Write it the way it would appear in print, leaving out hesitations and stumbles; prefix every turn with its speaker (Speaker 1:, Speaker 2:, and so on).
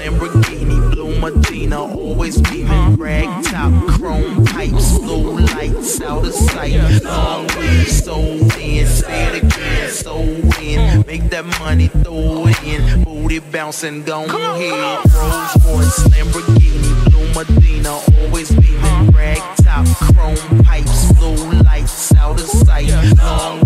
Speaker 1: Lamborghini, blue Medina, always beaming, rag top, chrome pipes, blue lights out of sight, long weave, so in, say it again, so in, make that money, throw it in, booty bouncing, go ahead. Rolls Royce, Lamborghini, blue Medina, always beaming, rag top, chrome pipes, blue lights out of sight, long